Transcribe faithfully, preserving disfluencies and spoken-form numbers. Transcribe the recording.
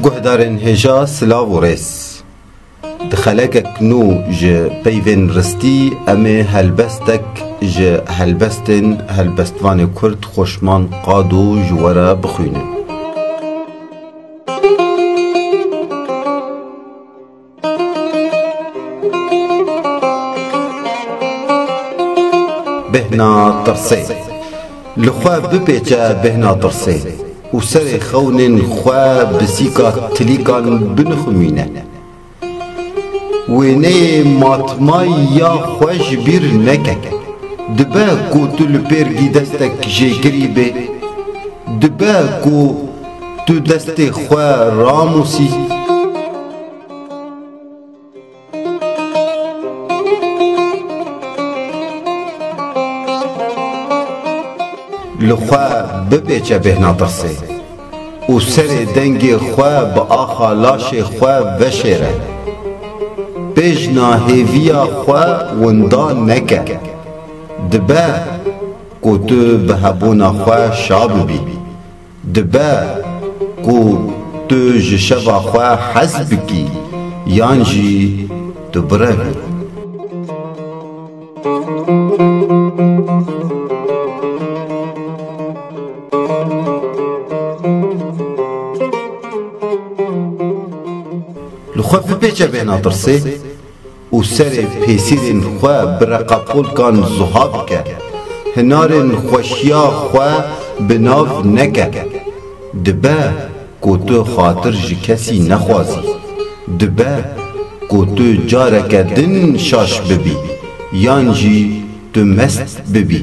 Guhdarên hêja, silav û rêz. Di xelekek nû ji peyvên ristî em ê helbestek ji helbestên helbestvanê Kurd Xoşman Qado ji we re bixwînin. Bêhna tirsê. Li xwe bipêçe bêhna tirsê û serê xewnên xwe bi sîka tilîkan binixumîne. Wêneyê matmayî ya xwe ji bîr neke. Dibe ku tu li pêrgî destek jêkirî bê. Dibe ku tu destê xwe ramûsî. Li xwe bipêçe bêhna tirsê û serê dengê xwe bi axa laşê xwe veşêre. Pêjna hêviya xwe winda neke. Dibe ku tu bi hebûna xwe şa bibî. Dibe ku tu ji şeva xwe hez bikî yan jî tu birevî. Li xwe bipêçe bêhna tirsê û serê pêsîrên xwe bi reqepolkan zuha bike. Hinarên xweşiya xwe bi nav neke. Dibe ku tu xatir ji kesî nexwazî. Dibe ku tu careke din şaş bibî yan jî tu mest bibî.